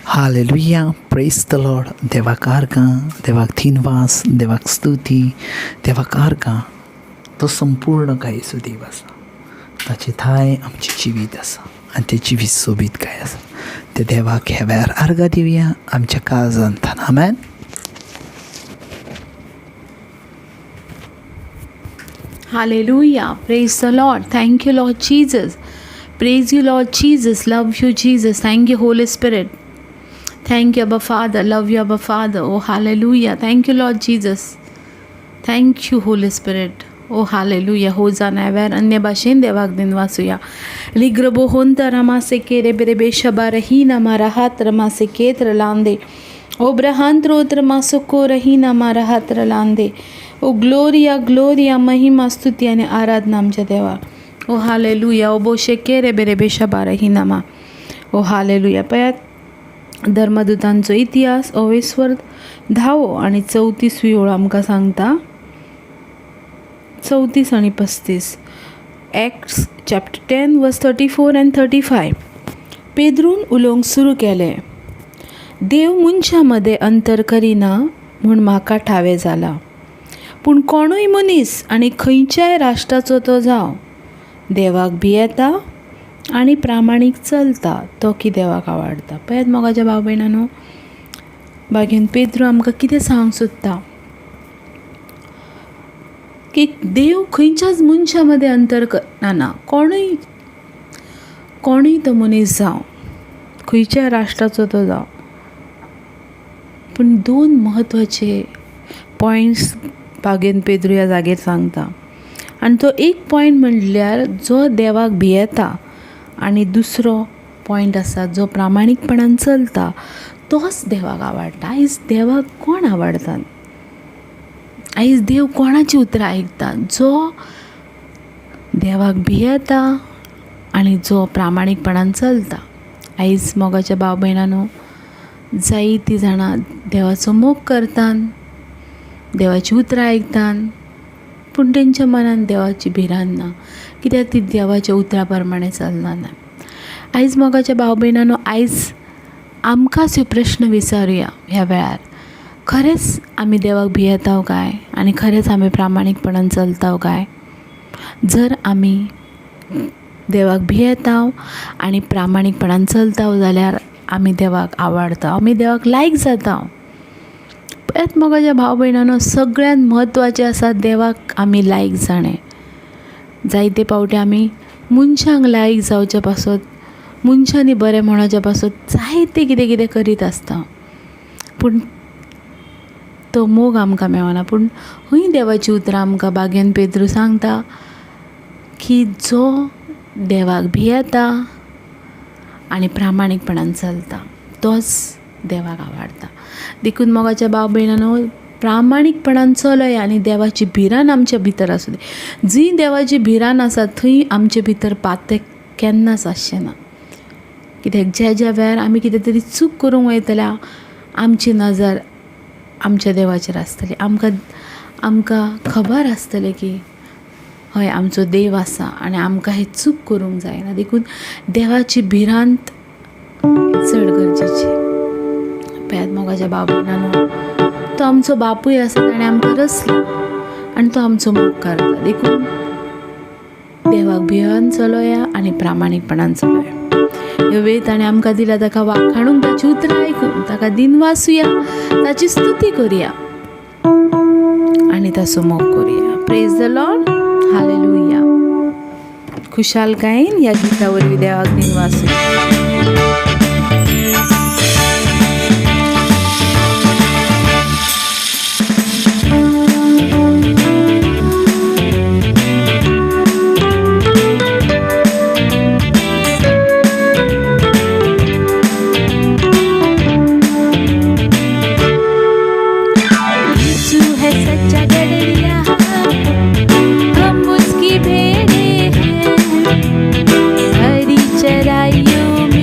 Hallelujah, प्रेज the Lord. देवाक आर्गां, देवाक दिनवास, देवाक स्तुती, देवाक आर्गां. तो संपूर्ण कायेचो देव आसा. ताचे थाय आमचें जिवीत आसा आनी तें जिवीत सोबीतकाय आसा. त्या देवाक ह्या वेळार आर्गां दिवया आमच्या काळजांतल्यान. आमेन. Hallelujah. Praise the Lord. Thank you, Lord Jesus. Praise you, Lord Jesus. Love you, Jesus. Thank you, Holy Spirit. Thank you, Abba Father. Love you, Abba Father. Oh, hallelujah. Thank you, Lord Jesus. Thank you, Holy Spirit. Oh, hallelujah. Hosanna वेर अन्य भाशेन देवाक दिनवासुया. लिग्रबो होंत रमासे केरे बेरे बेशबा रहीना माराहात रमासे केत्र लांदे. ओ ब्रहांत्रोत्र मासुको रहीना माराहात लांदे. ओ Gloria Gloria, महिमा, स्तुती आनी आराधना आमच्या देवा. ओ हालेलुया. ओ बोशे केरे बेरे बेशबा रहीना मा. ओ हालेलुया. पळयात, धर्मदूतांचो इतिहास अवेस्वर धावो आनी 34वी ओळ आमकां सांगता, 34 आनी 35. Acts chapter 10 verse 34 and 35. पेद्रून उलोवंक सुरू केलें, देव मनशां मदें अंतर करिना म्हूण म्हाका ठावें जालां, पूण कोणूय मनीस आनी खंयच्याय राष्ट्राचो तो जावं, देवाक भियेता आनी प्रामाणीक चलता तो की देवाक आवडटा. पळयात मोगाच्या भाव भयणांनो, बागेन पेद्रू आमकां कितें सांगूंक सोदता की देव खंयच्याच मनशा मदें अंतर करना. कोणूय कोणूय तो मनीस जावं, खंयच्याय राष्ट्राचो तो जावं. पूण दोन म्हत्वाचे पॉयंट्स बागेन पेद्रू ह्या जाग्यार सांगता आनी तो एक पॉयंट म्हणल्यार जो देवाक भियेता आनी दुसरो पॉयंट आसा जो प्रामाणीकपणान चलता तोच देवाक आवडटा. आयज देवाक कोण आवडटा? आयज देव कोणाची उतरां आयकता? जो देवाक भियेता आनी जो प्रामाणीकपणान चलता. आयज मोगाच्या भाव भयणांनो, जायतीं जाणां देवाचो मोग करतात, देवाचीं उतरां आयकतात, पूण तेंच्या मनान देवाची भिरांत ना, कित्याक ती देवाच्या उतरां प्रमाणें चलना. आयज मोगाच्या भाव भयणांनो, आयज आमकांच ह्यो प्रश्न विचारुया ह्या वेळार, खरेंच आमी देवाक भियेता काय आनी खरेंच आमी प्रामाणीकपणान चलता काय? जर आमी देवाक भियेता आनी प्रामाणीकपणान चलता जाल्यार आमी देवाक आवडटा, आमी देवाक लायक जाता. पळयात मोगाच्या भाव भयणांनो, सगळ्यांत म्हत्वाचें आसा देवाक आमी लायक जाणें. जायते फावटी आमी मनशांक लायक जावचे पासत, मनशांनी बरें म्हणोवच्या पासत जायतें कितें कितें करीत आसता, पूण तो मोग आमकां मेळना. पूण हूंय देवाचीं उतरां आमकां बागेन पेद्रू सांगता की जो देवाक भियेता आनी प्रामाणीकपणान चलता तोच देवाक आवडटा. देखून मोगाच्या भाव भयणांनो, प्रामाणीकपणान चलया आनी देवाची भिरांत आमच्या भितर आसूं दी. जी देवाची भिरांत आसा थंय आमचे भितर पातें केन्नाच आसचें ना, कित्याक ज्या ज्या वेळार आमी कितें तरी चूक करूंक वयतल्या आमची नजर आमच्या देवाचेर आसतली. आमकां आमकां खबर आसतलें की हय, आमचो देव आसा आनी आमकां हें चूक करूंक जायना. देखून देवाची भिरांत चड गरजेची. पळयात मोगाच्या भाव भयणांनो, तो आमचो बापूय आसा, ताणें आमकां रचला आनी तो आमचो मोग करता. देखून देवाक भियेवन चलोया आनी प्रामाणीकपणान चलोया. ह्यो वेळ ताणें आमकां दिला ताका वाखाणूंक, ताची उतरां आयकूंक, ताका दिनवासुया, ताची स्तुती करुया आनी ताचो मोग करुया. Praise the Lord. Hallelujah. खुशालकायेन ह्या गिता वरवीं देवाक दिनवासुया. यीशु है सच्चा गडरिया, हम उसकी भेड़े हैं, हरी चराइयों में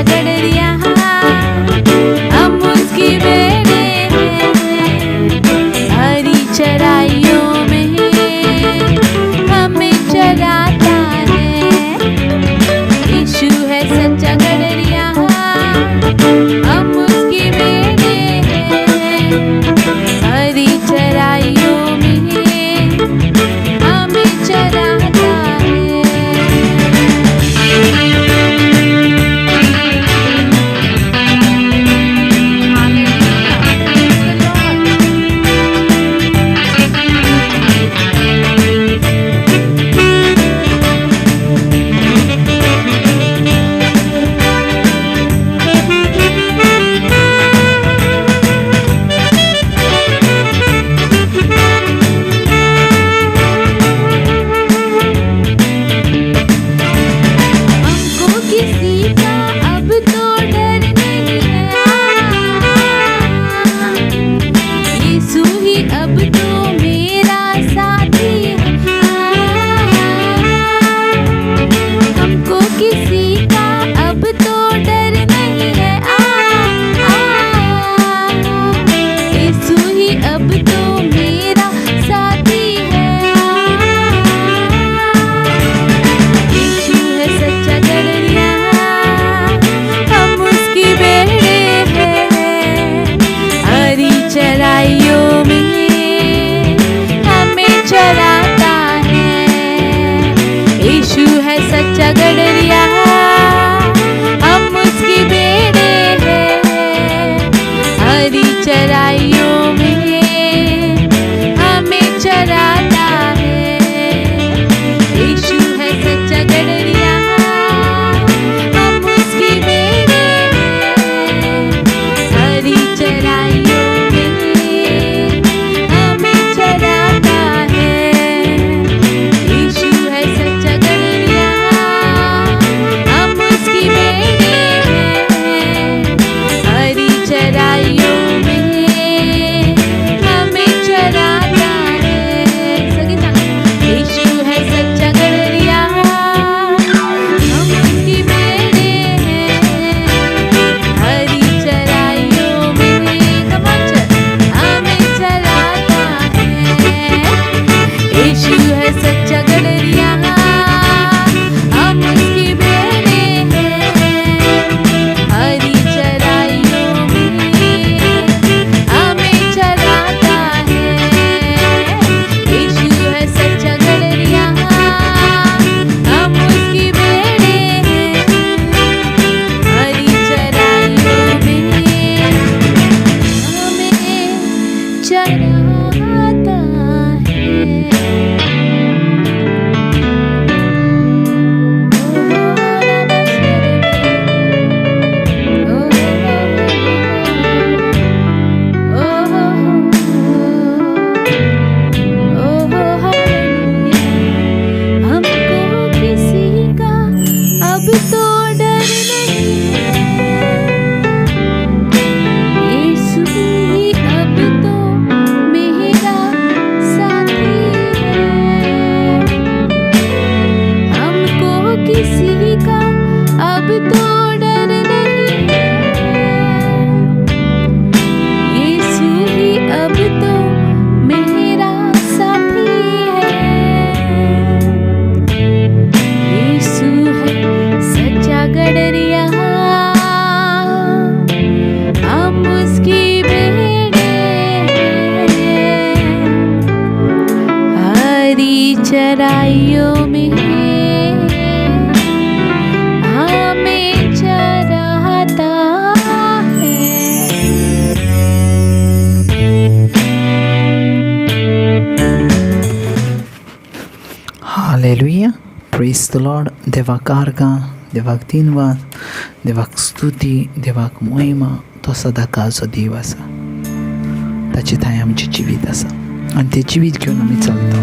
गडरिया, हम उसकी भेड़ें हैं। हरी चराइयों में हमें चराता है। यीशु है सच्चा गडरिया, हम उसकी भेड़ें हैं। हरी चराइयों में हमें चराता है। हमको किसी का अब तो डर नहीं है, यीशु ही अब तो मेरा साथी है। हमको किसी का अब तो डर नहीं है, यीशु ही अब तो मेरा साथी है। यीशु है सच्चा गडरिया, हम उसकी भेड़ें हैं। हरी चराइयों में हमें चराता है। यीशु है सच्चा गडरिया, हम उसकी भेड़ें हैं। हरी चराइयों में हमें चराता है। यीशु है सच्चा गडरिया, हम उसकी भेड़ें हैं। हरी चराइयों में हमें चराता है। यीशु है सच्चा गडरिया, हम उसकी भेड़ें हैं। हरी चराइयों में हमें चराता है। सगळी सांगा, यीशु है सच्चा गडरिया, हम उसकी भेड़ें हैं। हरी चराइयों में Come on, church, हमें चराता है। यीशु है सच्चा गडरिया, हम उसकी भेड़ें हैं। हरी चराइयों में हमें चराता है। यीशु है सच्चा गडरिया, हम उसकी भेड़ें हैं। हरी चराइयों में हमें चराता है। हमको किसी का अब तो डर नहीं है, यीशु ही अब तो मेरा साथी है। हमको किसी का अब तो डर नहीं है, यीशु ही अब तो मेरा साथी है। यीशु है सच्चा गडरिया, हम उसकी भेड़ें हैं। हरी चराइयों में हमें चराता है। हालेलुया, प्रेज the Lord. देवाक आर्गां, देवाक दिनवास, देवाक स्तुती, देवाक महिमा। तो सदाकाळचो देव आसा, ताचे थांय आमचें जिवीत आसा आनी तें जिवीत घेवन आमी चलता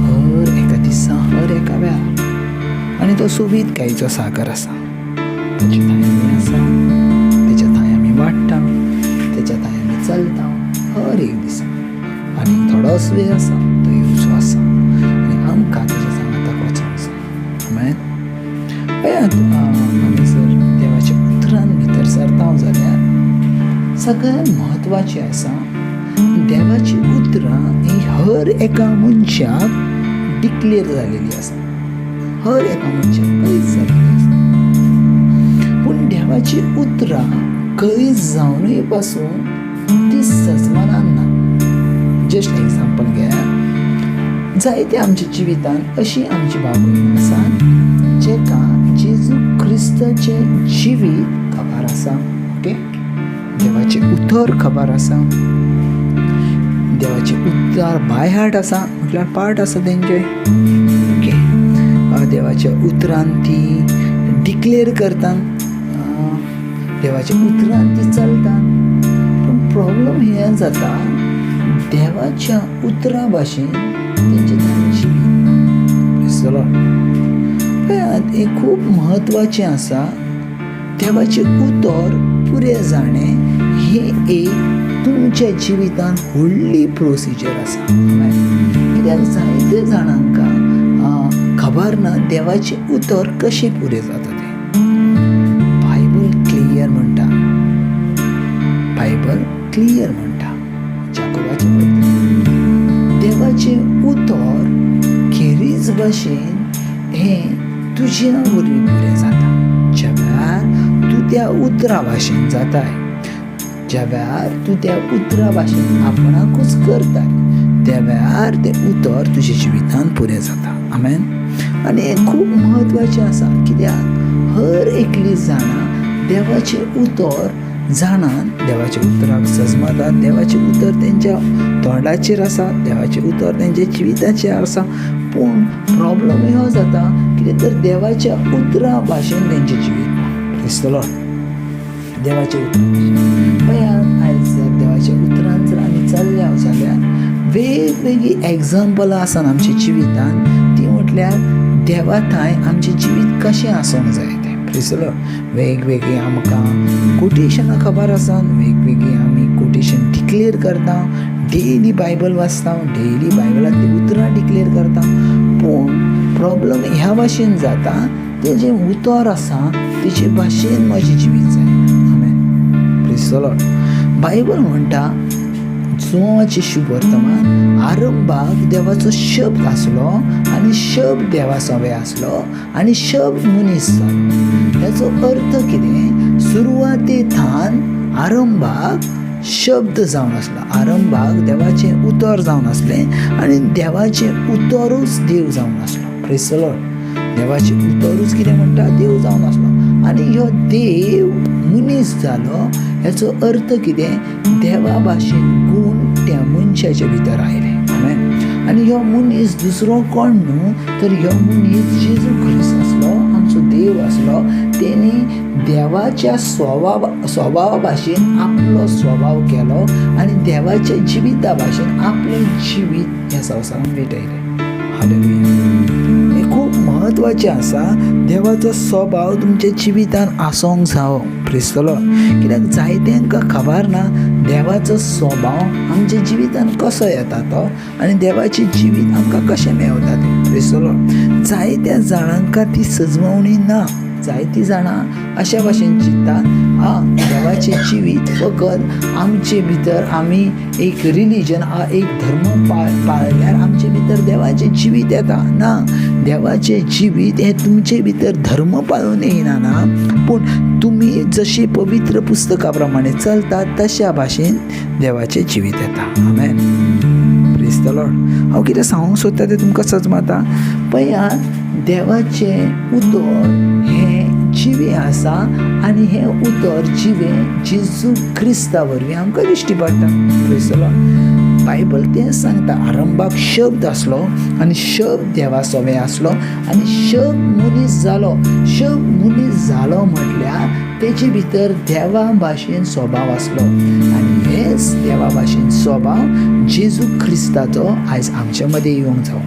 हर एका दिसा, हर एका वेळार। आनी तो सोबीत गायचो सागर आसा, ताचे थांय आमी आसा, तेच्या थांय आमी वाडटा, तेच्या थांय आमी चलता हर एक दिसा। आनी थोडोच वेळ आसा तो येवचो आसा आनी आमकां तेच्या सांगाताक वचोंक जाय. आमेन. पळयात, आमी जर देवाच्या उतरान सगळ्यांत म्हत्वाचें आसा, देवाची उतरां ही हर एका मनशाक डिक्लेर जालेली आसा, हर एका मनशाक कळीत जालेली आसा. पूण देवाची उतरां कळीत जावनूय पासून ती सजमानान ना. जस्ट एग्जाम्पल घेया, जायते आमच्या जिवितांत अशी आमची भाव भयण आसा जेका जेजू क्रिस्ताचें जिवीत खबर आसा, ओके, देवाचें उतर खबर आसा, देवाचें उतर बाय हार्ट आसा, म्हटल्यार पार्ट आसा तेंचे, ओके, देवाच्या उतरान ती डिक्लेर करता, देवाच्या उतरान ती चलता. पूण प्रॉब्लम हें जाता, देवाच्या उतरा भाशेन तेंचें जिवीत ना. हें खूब म्हत्वाचें आसा. देवाचें उतर पुरें जाणें हें एक तुमच्या जिवितांत व्हडली प्रोसिजर आसा. कित्याक जायते जाणांक खबर ना देवाचें उतर कशें पुरें जाता तें. बायबल क्लियर म्हणटा, बायबल क्लियर म्हणटा, जाकोबाचें पत्र, देवाचें उतर खेरीज भाशेन हें तुज्या वरवीं पुरें जाता. ज्या वेळार तूं त्या उतरा भाशेन जाताय, ज्या वेळार तूं त्या उतरा भाशेन आपणाकूच करताय, त्या वेळार तें उतर तुज्या जिवितांत पुरें जाता. आमेन. आनी हें खूब म्हत्वाचें आसा, कित्याक हर एकली जाणां देवाचें उतर जाणान, देवाच्या उतराक सजमतात, देवाचें उतर तेंच्या तोंडाचेर आसा, देवाचें उतर तेंच्या जिविताचेर आसा. पूण प्रॉब्लम ह्यो जाता कितें तर देवाच्या उतरा भाशेन तेंचें जिवीत ना. Praise the Lord. देवाच्या उतरा भाशेन पळयात, आयज जर देवाच्या उतरान जर आमी चल्ल्या जाल्यार वेगवेगळीं एग्जाम्पलां आसात आमच्या जिवितांत, ती म्हटल्यार देवा थांय आमचें जिवीत कशें आसूंक जाय तें. Praise the Lord. वेगवेगळीं आमकां कोटेशनां खबर आसात, वेगवेगळीं आमी कोटेशन डिक्लेर करता, डेली बायबल वाचता, डेली बायबलांतलीं उतरां डिक्लेर करता. पूण प्रॉब्लम ह्या भाशेन जाता, तें जें उतर आसा तेचे भाशेन म्हजें जिवीत जायना. आमेन. Praise the Lord. Bible म्हणटा, जुवाचे शुभवर्तमान, आरंभाक देवाचो शब्द आसलो आनी शब्द देवा सवे आसलो आनी शब्द मनीस जालो. हेचो अर्थ कितें? सुरवाते थान आरंभाक शब्द जावन आसलो, आरंभाक देवाचें उतर जावन आसलें आनी देवाचें उतरूच देव जावन आसलो. Praise the Lord. देवाचें उतरूच कितें म्हणटा, देव जावन आसलो आनी ह्यो देव मनीस जालो. हेचो अर्थ कितें? देवा भाशेन गूण त्या मनशाच्या भितर आयले. आमेन. आनी ह्यो मनीस दुसरो कोण न्हू तर ह्यो मनीस जेजू क्रिस्त आसलो, आमचो देव आसलो. तेणी देवाच्या स्वभावा भाशेन आपलो स्वभाव केलो आनी देवाच्या जिविता भाशेन आपलें जिवीत ह्या संवसारांत भेटयलें. हालेलुया. हें खूब म्हत्वाचें आसा. देवाचो स्वभाव तुमच्या जिवितान आसूंक जावो. Praise the Lord. कित्याक जायत्यांकां खबर ना देवाचो स्वभाव आमच्या जिवितान कसो येता तो आनी देवाचें जिवीत आमकां कशें मेवता तें. Praise the Lord. जायत्या जाणांकां ती सजमवणी ना. जायतीं जाणां अशा भाशेन चिंततात, आं देवाचें जिवीत फकत आमचे भितर आमी एक रिलीजन, एक धर्म पाळल्यार आमचे भितर देवाचें जिवीत येता. ना, देवाचें जिवीत हें तुमचे भितर धर्म पाळून येयना ना, पूण तुमी जशें पवित्र पुस्तका प्रमाणे चलतात तशा भाशेन देवाचें जिवीत येता. आमेन. Praise the Lord. हांव कितें सांगूंक सोदता तें तुमकां सजमता. पळयात, देवाचें उतर हें जिवें आसा आनी हें उतर जिवें जेजू क्रिस्ता वरवीं आमकां दिश्टी पडटा. Praise the Lord. Bible तें सांगता, आरंभाक शब्द आसलो आनी शब्द देवा सवे आसलो आनी शब्द मनीस जालो. शब्द मनीस जालो म्हटल्यार तेजे भितर देवा भाशेन स्वभाव आसलो आनी हेच देवा भाशेन स्वभाव जेजू क्रिस्ताचो आयज आमच्या मदें येवंक जावो.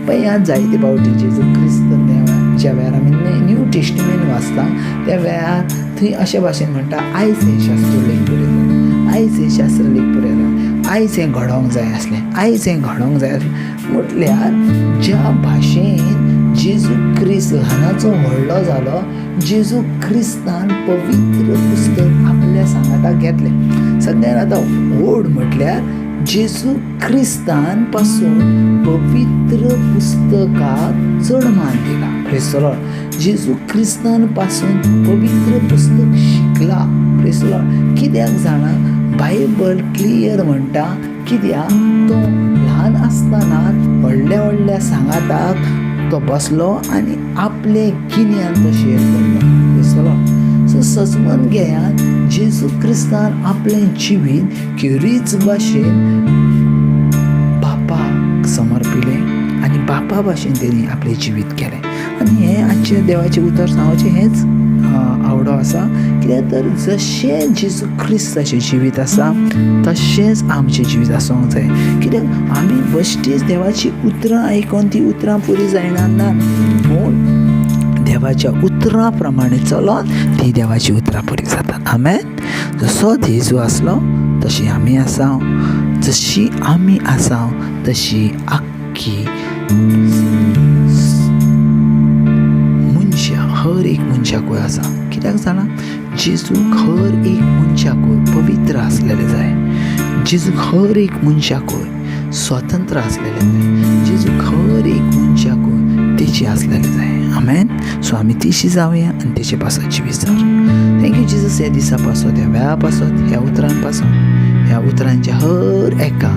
पळयात, जायते फावटी जेजू क्रिस्त देवा ज्या वेळार आमी न्यू टेस्टिमेंट वाचता त्या वेळार थंय अशे भाशेन म्हणटा, आयज हें शास्त्र लेख पुरें जालें, आयज हें शास्त्र लेख पुरें जालें, आयज हें घडोवंक जाय आसलें, आयज हें घडोवंक जाय आसलें. म्हटल्यार ज्या भाशेन जेजू क्रिस्त ल्हानाचो व्हडलो जालो, जेजू क्रिस्तान पवित्र पुस्तक आपल्या सांगाताक घेतलें. सगळ्यान आतां व्हड म्हटल्यार जेजू क्रिस्तान पासून पवित्र पुस्तकाक चड मान दिला. प्रेज the Lord. जेजू क्रिस्तान पासून पवित्र पुस्तक शिकला. Praise the Lord. कित्याक जाणा, बायबल क्लियर म्हणटा, कित्याक तो ल्हान आसतना व्हडल्या व्हडल्या सांगाताक तो बसलो आनी आपलें गिन्यान तो शेयर करलो. Praise the Lord. सो सजमन घेयात, जेजू क्रिस्तान आपलें जिवीत खेरीज भाशेन बापाक समर्पिलें आनी बापा भाशेन तेणी आपलें जिवीत केलें. आनी हें आजचें देवाचें उतर सांगचें हेंच आवडो आसा, कित्याक तर जशें जेजू क्रिस्ताचें जिवीत आसा तशेंच आमचें जिवीत आसूंक जाय. कित्याक आमी बश्टीच देवाचीं उतरां आयकोन ती उतरां पुरी जायना ना, पूण देवाच्या उतरां प्रमाणे चलोन ती देवाची उतरां पुरी जातात. आमेन. जसो जेजू आसलो तशी आमी आसा, जशी आमी आसा तशी आख्खी मनशां, हर एक मनशाकूय आसा. कित्याक जाणा, जेजूक हर एक मनशाकूय पवित्र आसलेलें जाय, जेजूक हर एक मनशाकूय स्वतंत्र आसलेलें जाय, जेजूक हर एक मनशाकूय तेची आसलेलें जाय. आमेन. सो आमी तिशी जावया आनी तेचे पासत जिवीत जावया. Thank you Jesus, ह्या दिसा पासत, ह्या वेळा पासत, ह्या उतरां पासत, ह्या उतरांच्या हर एका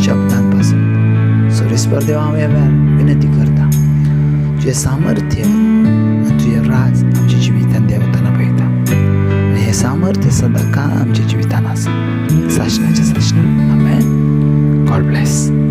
शब्दान पासत. सर्वेस्पर देवा, हांव ह्या वेळार विनंती करता, तुजें सामर्थ्य आनी तुजें राज आमच्या जिवितान देंवतना पळयता आनी हें सामर्थ्य सदां काळ आमच्या जिवितान आसा, सासणाचें सासणां. आमेन. God bless.